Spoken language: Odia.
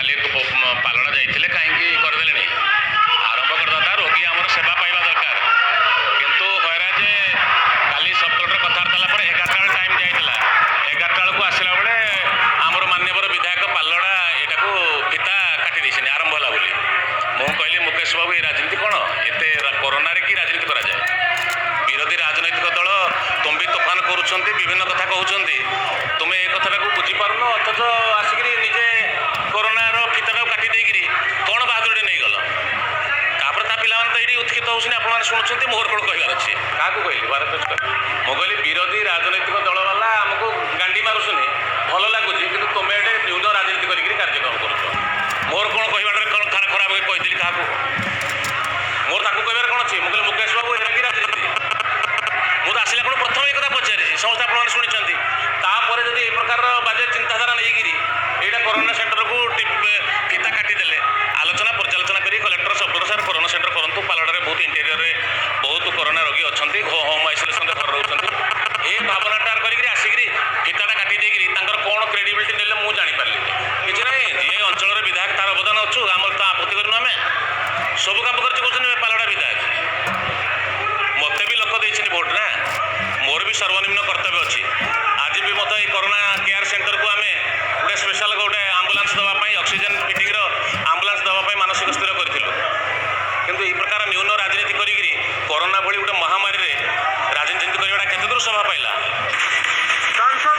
କାଲି ପାଲଡ଼ା ଯାଇଥିଲେ, କାହିଁକି କରିଦେଲେଣି? ଆରମ୍ଭ କରିଦେବା, ରୋଗୀ ଆମର ସେବା ପାଇବା ଦରକାର। କିନ୍ତୁ ହଇରାଜେ କାଲି ସବ୍ କଲେକ୍ଟର କଥାବାର୍ତ୍ତା ହେଲା ପରେ 11ଟା ବେଳେ ଟାଇମ୍ ଦିଆଯାଇଥିଲା। 11ଟା ବେଳକୁ ଆସିଲା ବେଳେ ଆମର ମାନ୍ୟବର ବିଧାୟକ ପାଲଡ଼ା ଏଟାକୁ ଫିତା କାଟି ଦେଇଛନ୍ତି, ଆରମ୍ଭ ହେଲା ବୋଲି। ମୁଁ କହିଲି, ମୁକେଶ ବାବୁ, ଏ ରାଜନୀତି କ'ଣ? ଏତେ କରୋନାରେ କି ରାଜନୀତି କରାଯାଏ? ବିରୋଧୀ ରାଜନୈତିକ ଦଳ ତମ୍ବି ତୋଫାନ କରୁଛନ୍ତି, ବିଭିନ୍ନ କଥା କହୁଛନ୍ତି। ତୁମେ ଏ କଥାଟାକୁ ବୁଝିପାରୁନ, ଅଥଚ ଆସିକିରି ନିଜେ କରୋନାର ଫିତାଟାକୁ କାଟି ଦେଇକିରି କ'ଣ ବାହାଦୁରୀଟେ ନେଇଗଲ? ତାପରେ ତା ପିଲାମାନେ ତ ଏଇଠି ଉତ୍କ୍ଷିପ୍ତ ହେଉଛନ୍ତି, ଆପଣମାନେ ଶୁଣୁଛନ୍ତି। ମୋର କ'ଣ କହିବାର ଅଛି? କାହାକୁ କହିଲି? ଭାରତ। ମୁଁ କହିଲି, ବିରୋଧୀ ରାଜନୈତିକ ଦଳ ବାଲା ଆମକୁ ଗାଣ୍ଡି ମାରୁଛନ୍ତି, ଭଲ ଲାଗୁଛି, କିନ୍ତୁ ତୁମେ ଏଠି ନ୍ୟୁନ ରାଜନୀତି କରିକିରି କାର୍ଯ୍ୟକ୍ରମ କରୁଛ। ମୋର କ'ଣ କହିବାଟାରେ କ'ଣ ଖରାପ କହିଥିଲି କାହାକୁ? ମୋର ତାକୁ କହିବାର କ'ଣ ଅଛି? ମୁଁ କହିଲି, ମୁକେଶ ବାବୁ, ଏଇଟା କି ରାଜନୀତି? ମୁଁ ତ ଆସିଲା କ'ଣ ପ୍ରଥମେ ଏ କଥା ପଚାରିଛି, ସମସ୍ତେ ଆପଣମାନେ ଶୁଣିଛନ୍ତି। ତାପରେ ଯଦି ଏ ପ୍ରକାରର ବାଜେ ଚିନ୍ତାଧାରା ନେଇକିରି ଏଇଟା କରୋନା ସେଣ୍ଟରକୁ ଫିତା କାଟିଦେଲେ, ଆଲୋଚନା ପର୍ଯ୍ୟାଲୋଚନା କରି କଲେକ୍ଟର, ସବ୍ ସାର୍, କରୋନା ସେଣ୍ଟର କରନ୍ତୁ। ପାଲଡ଼ାରେ ବହୁତ ଇଣ୍ଟେରିୟରରେ ବହୁତ କରୋନା ରୋଗୀ ଅଛନ୍ତି, ହୋମ୍ ଆଇସୋଲେସନରେ ଘରେ ରହୁଛନ୍ତି। ଏ ଭାବନାଟା କରିକିରି ଆସିକିରି ଫିତାଟା କାଟି ଦେଇକିରି ତାଙ୍କର କ'ଣ କ୍ରେଡିବିଲିଟି ନେଲେ, ମୁଁ ଜାଣିପାରିଲିନି। କିଛି ନାହିଁ, ଯିଏ ଅଞ୍ଚଳର ବିଧାୟକ ତାର ଅବଦାନ ଅଛୁ, ଆମର ତ ଆପତ୍ତି କରିନୁ। ଆମେ ସବୁ କାମ କରିଛୁ କହୁଛନ୍ତି ପାଲଡ଼ା ବିଧାୟକ। ମୋତେ ବି ଲୋକ ଦେଇଛନ୍ତି ଭୋଟ ନା, ମୋର ବି ସର୍ବନିମ୍ନ କର୍ତ୍ତବ୍ୟ ଅଛି।